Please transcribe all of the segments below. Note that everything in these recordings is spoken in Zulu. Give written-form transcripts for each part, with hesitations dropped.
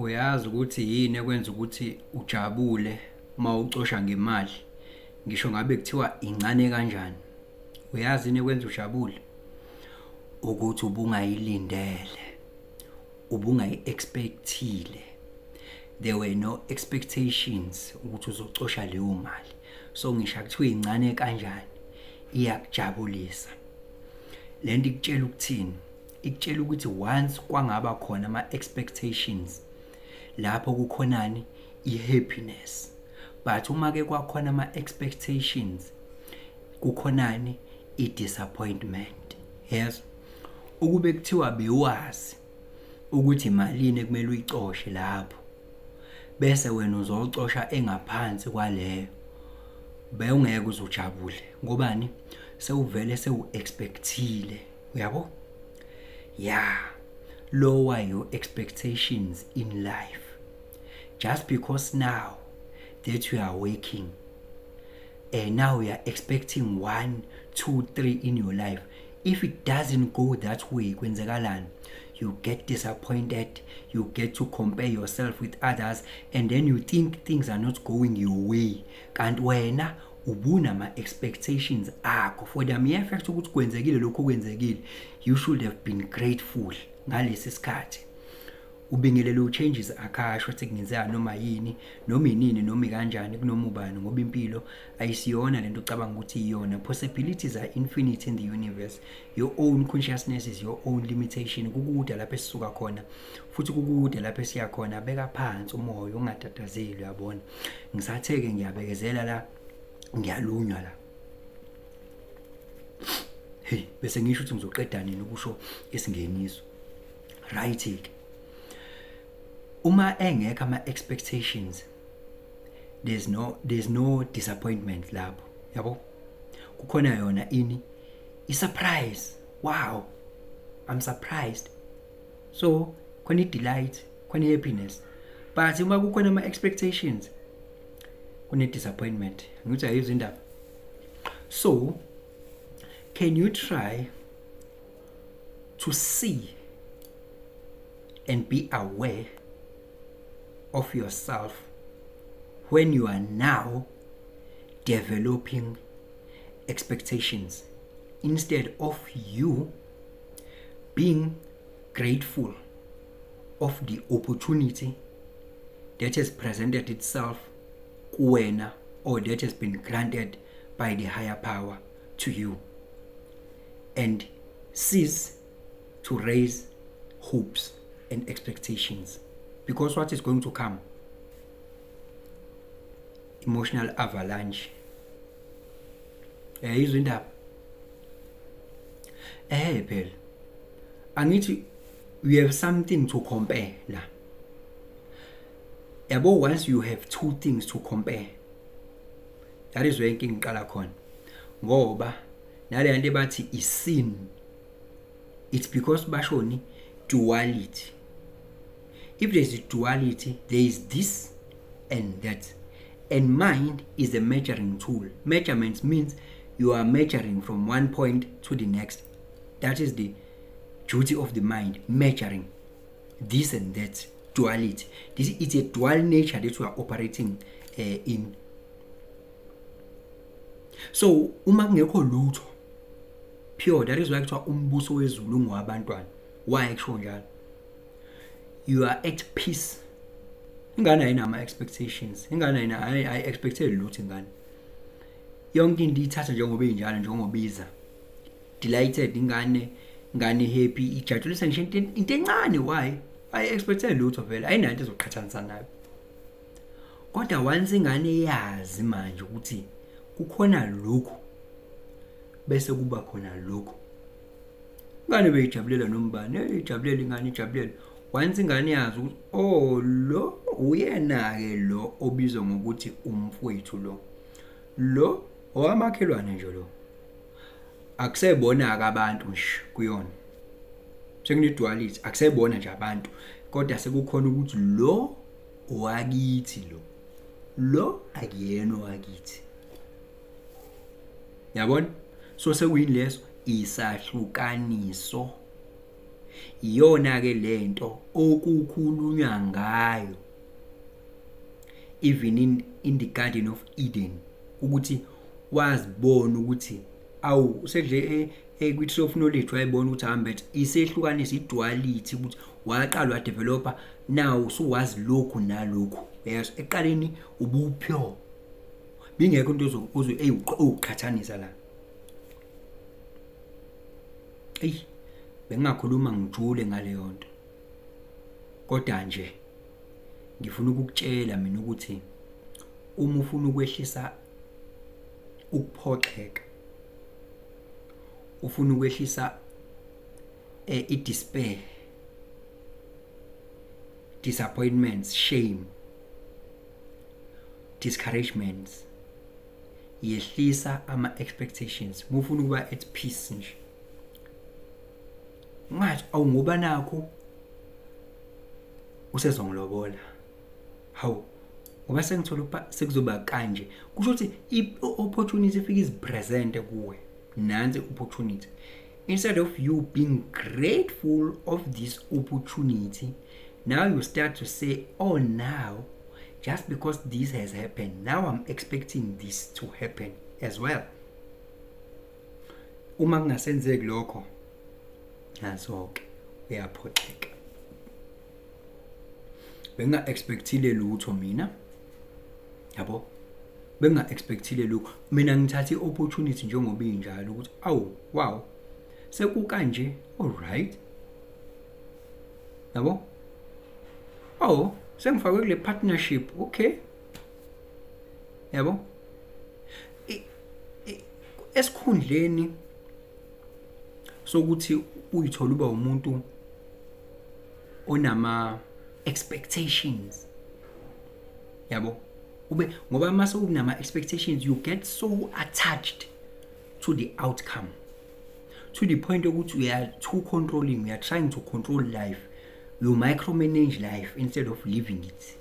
Uyazi ukuthi yini ekwenza ukuthi ujabule uma ucosha ngemali, ngisho ngabe kuthiwa incane kanjani? Uyazi yini ekwenza ujabule? Ukuthi ubungayilindele, ubungayi-expect-ile. There were no expectations ukuthi uzocosha leyo mali. So ngisho kuthiwa incane kanjani, iyakujabulisa. Le nto ikutshela ukuthini? Ikutshela ukuthi once kwangaba khona ama-expectations, lapho kukhonani? I-happiness. But uma-ke kwakhona ama-expectations, kukhonani? I-disappointment. Yes, ukube kuthiwa bewazi ukuthi imalini ekumele uyicoshe lapho, bese wena uzocosha engaphansi kwaleyo, bewungeke uze ujabule. Ngobani? Sewuvele sewu-expect-ile, uyabo? Yeah, lower your expectations in life. Just because now that you are working and now you are expecting 1, 2, 3 in your life, if it doesn't go that way, kwenzekalani? You get disappointed, you get to compare yourself with others, and then you think things are not going your way. Kanti wena ubunama expectations akho. For the mere fact ukuthi kwenzekile lokho kwenzekile, you should have been grateful ngalesi sikhathi. Ubingelele u-changes akasho ukuthi kungenzeka noma yini, noma inini, noma kanjani, kunoma ubani, ngoba impilo ayisiyona lento ocabanga ukuthi iyona. Possibilities are infinite in the universe. Your own consciousness is your own limitation. Kukude lapho esisuka khona, futhi kukude lapho esiya khona. Beka phansi umoya, ungatatazeli, uyabona. Ngisathe-ke ngiyabekezela la, ngiyalunywa la. Hey, bese ngisho ukuthi ngizoqeda nini ukusho isingeniso. Right-ke, uma engekho ama-expectations, there's no disappointment lapho, yabo. Kukhona yona ini? I-surprise. Wow, I'm surprised. So khona i-delight, khona i-happiness. But uma kukhona ama-expectations, kune-disappointment. Ngithi ayizwa indaba. So can you try to see and be aware of yourself when you are now developing expectations, instead of you being grateful of the opportunity that has presented itself kuwena or that has been granted by the higher power to you, and cease to raise hopes and expectations? Because what is going to come? Emotional avalanche. Izwe indaba. Phela angithi we have something to compare la, yabo. Once you have two things to compare, that is where inkinga iqala khona, ngoba nale nto bathi i-sin, it's because bashoni duality. If there is a duality, there is this and that, and mind is a measuring tool. Measurements means you are measuring from one point to the next. That is the duty of the mind, measuring this and that, duality. This is a dual nature that we are operating in. So uma kungekho lutho pure, that is why kuthiwa umbuso wezulu ungowabantwana. Why kusho njalo? You are at peace. Ingane ayinama expectations, ingane ayina ayi expected lutho. Ingane yonke into ithatha njengoba injalo, njengoba iza. Delighted ingane, ingane happy, ijabulisa ngisho into encane. Why? Ayi expected lutho vele, ayinanto ezoqhathanisa nayo. Kodwa once ingane yazi manje ukuthi kukhona lokhu bese kuba khona lokhu, ingane beyijabulela nombani, ijabulela ingane, ijabulela. Once ingane yazi ukuthi, oh, lo uyena ke lo obizwa ngokuthi umfowethu, lo owamakhelwane nje, lo akusebona ke abantu nje kuyona, sekune-duality. Akusebona nje abantu, kodwa sekukhona ukuthi lo owakithi, lo akuyena owakithi, yabona. So sekuyini leso? Isahlukaniso. Iyona ke lento okukhulunywa ngayo even in the Garden of Eden, ukuthi wazibona ukuthi awu usedle kwi-tree of knowledge, wayebona ukuthi hambethe isehlukanisa i-duality, ukuthi waqala wadevelopa, now usuwazi lokhu nalokhu. Yes, ekuqaleni ubupure, bingekho into ozuqhathanisa la. Eyi, bengingakhuluma ngijule ngaleyo nto, kodwa nje ngifuna ukukutshela mina ukuthi uma ufuna ukwehlisa ukuphoxeka, ufuna ukwehlisa i-despair, disappointments, shame, discouragements, yehlisa ama-expectations. Mufuna ukuba at peace nje, ungathi awu ngoba nakho usezongilobola, hawu ngoba sengithola ukuba sekuzoba kanje, kusho ukuthi i-opportunity ifike izipresente kuwe. Nansi opportunity, instead of you being grateful of this opportunity, now you start to say, oh, now just because this has happened, now I'm expecting this to happen as well. Uma kungasenzeki lokho, naso-ke uyaphoxeka. Benginga-expectile lutho mina, yabo, benginga-expectile lutho mina. Ngithatha i-opportunity njengoba injalo ukuthi awu, wow, sekukanje, alright, yabo, oh, sengifakwe kule partnership, okay, yabo. Esikhundleni sokuthi uyithola uba umuntu onama expectations, yabo, ube ngoba mase unama expectations, you get so attached to the outcome to the point ukuthi you are too controlling, you are trying to control life, you micromanage life instead of living it.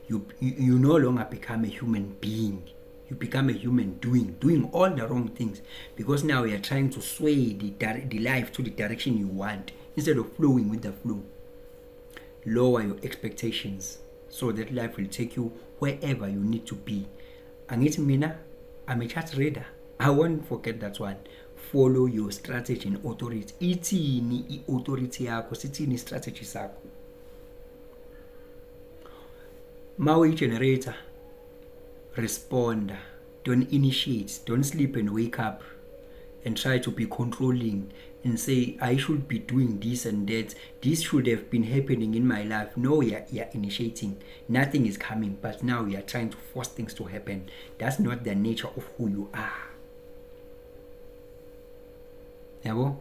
You no longer become a human being, you become a human doing, doing all the wrong things, because now you are trying to sway the life to the direction you want instead of flowing with the flow. Lower your expectations so that life will take you wherever you need to be. Angithi mina, I'm a chart reader, I won't forget that one. Follow your strategy and authority. Ithini i-authority yakho? Sithini i-strategy sakho? Ma uyi-generator, responder, don't initiate. Don't sleep and wake up and try to be controlling and say, I should be doing this and that, this should have been happening in my life. No, you're initiating. Nothing is coming, but now you are trying to force things to happen. That's not the nature of who you are, yabo.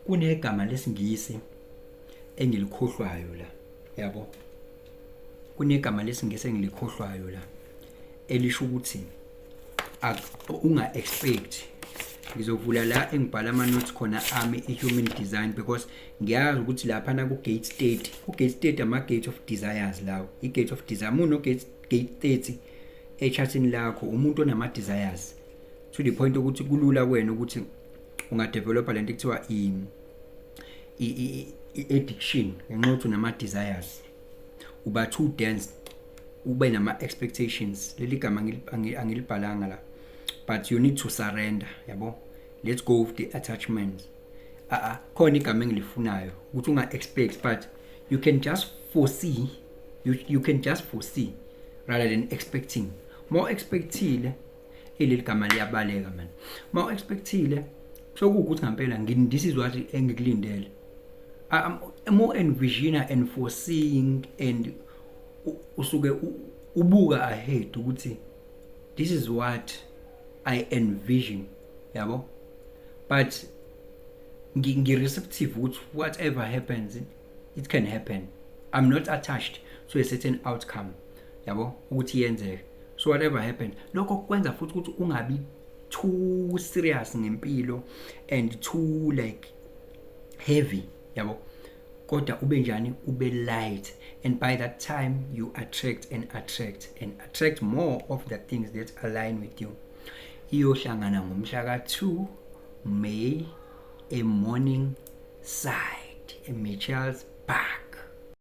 Kunegama lesingisi engilikhohlwayo la, yabo, kunegama lesingisi engilikhohlwayo la elisho ukuthi unga expect. Ngizovula la engibhala ama notes khona ami i-human design, because ngiyazi ukuthi lapha na ku gate 30, ku gate 30, ama gate of desires lawo, i-gate of desire. Muno gate 30 echartini lakho, umuntu onama desires to the point ukuthi kulula kuwena ukuthi ungadevelopa lento ekuthiwa i-addiction ngenxa yokuthi unama desires, uba too dense, ube nama expectations. Leli gama angilibhalanga la, but you need to surrender, yabo. Let's go with the attachments. Ah, khona igama engilifunayo ukuthi unga expect, but you can just foresee. You can just foresee rather than expecting. More expectile, ileli gama liyabaleka man. More expectile sokuwukuthi ngempela this is what engikulindele. I'm more envisioner and foreseeing and usuke ubuka ahead ukuthi this is what I envision, yabo, but ngi-receptive ukuthi whatever happens, it can happen. I'm not attached to a certain outcome, yabo, ukuthi yenzeke. So whatever happens, lokho kwenza futhi ukuthi ungabi too serious ngempilo and too like heavy, yabo, kodwa ube njani? Ube light. And by that time you attract and attract and attract more of the things that align with you. Iyohlangana ngomhla ka-2 May, a morning Side, eMitchells Park.